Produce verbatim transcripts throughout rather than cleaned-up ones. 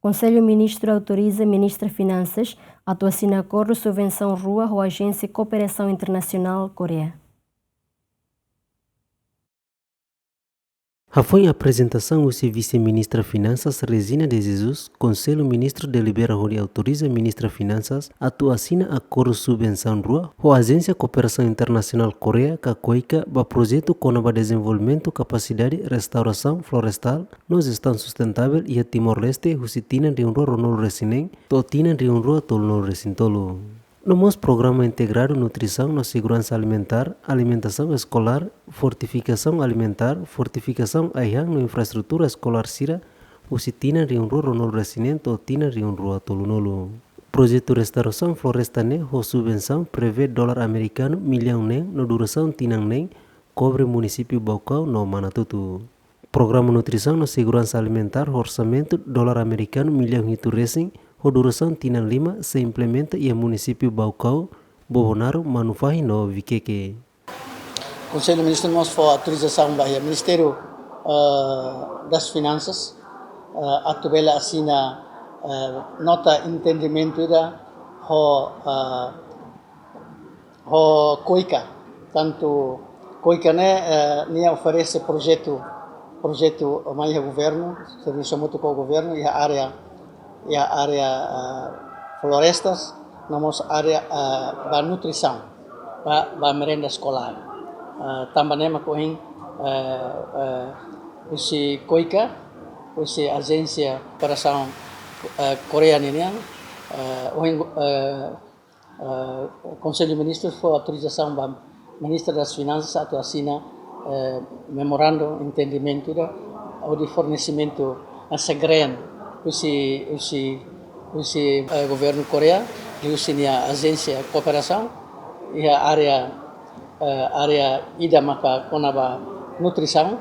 Konsellu Ministru autoriza Ministra Finansas atu asina akordu subvensaun rua ho Ajénsia Kooperasaun Internasionál Koreia. Hafoin aprezentasaun husi Vise-Ministra Finansas Regina de Jesus, Konsellu Ministru delibera hodi autoriza Ministra Finansas atu asina akordu subvensaun rua ho Ajénsia Kooperasaun Internasionál Koreia ka KOICA ba projetu kona-ba dezenvolvimentu kapasidade restaurasaun florestál no jestaun sustentável iha Timor-Leste husi tinan rihun rua ruanulu resin neen to'o tinan rihun rua tolunulu resin tolu. No mós programa integradu nutrisaun no seguransa alimentár, alimentasaun eskolár, fortifikasaun alimentár, fortifikasaun ai-han no infraestrutura eskolár sira husi tinan rihun rua ruanulu resin neen to'o tinan rihun rua tolunulu. Projetu restaurasaun floresta ne'e ho subvensaun prevee dolar amerikanu millaun neen no durasaun tinan neen, kobre munisípiu Baucau no Manatuto. Programa nutrisaun no seguransa alimentár ho orsamentu dolar amerikanu millaun hitu resin ho durasaun tinan lima sei implementa iha munisípiu Baucau, Bobonaro, Manufahi no Viqueque. Konsellu Ministru mós fó autorizasaun ba iha Ministériu, eh, das Finansas, eh, atu bele asina, eh, nota entendimentu ida ho, eh, ho KOICA. Tantu KOICA ne'e, eh, nia oferese projetu, projetu mai iha governu, servisu hamutuk ho governu, iha área, iha área, eh, florestas, no mós área, eh, ba nutrisaun, ba, ba merenda eskolár. Eh, tanba ne'e mak ohin, eh, eh, husi KOICA, husi Ajénsia Kooperasaun, eh, Koreia ninian, eh, ohin, eh, eh, Konsellu Ministru fó autorizasaun ba Ministra das Finansas atu asina, eh, memorandu entendimentu ida hodi fornesimentu, eh, hanesan grant husi, husi, husi, eh, governu Koreia, liuhusi nia ajénsia kooperasaun iha área, eh, área ida maka kona-ba nutrisaun,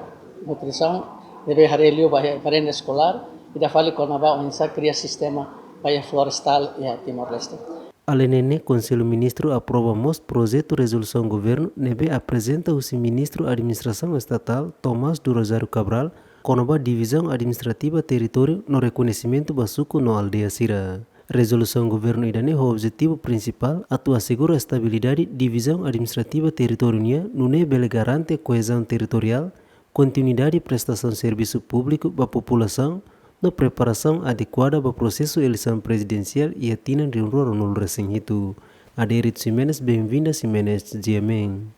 nutrisaun, ne'ebé haree liu ba iha merenda eskolár, ida fali kona-ba oinsá kria sistema ba iha florestál iha Timor-Leste. Alende ne'e, Konsellu Ministru aprova mós projetu rezolusaun governu ne'ebé aprezenta husi Ministru Administrasaun Estatál, Tomás do Rosário Cabral, kona-ba divizaun administrativa territóriu no rekoñesimentu ba suku no aldeia sira. Rezolusaun governu ida-ne'e ho objetivu prinsipál atu asegura estabilidade divizaun administrativa territóriu nian, nune'e bele garante koezaun territoriál, kontinuidade prestasaun servisu públiku ba populasaun, no preparasaun adekuada ba prosesu eleisaun prezidensiál iha tinan rihun rua ruanulu resin hitu. Adérito Ximenes, Benvinda Ximenes, G M N.